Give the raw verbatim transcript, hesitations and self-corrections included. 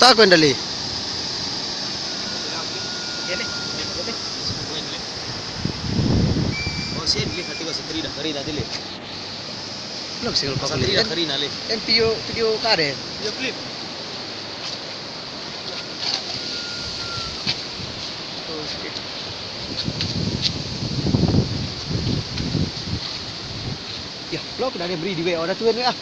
Taku enda le. Belum single paku le. Karina le. En video, video kade. Video klip. Ya, belum kena dia beri di W A, dah tuen ah.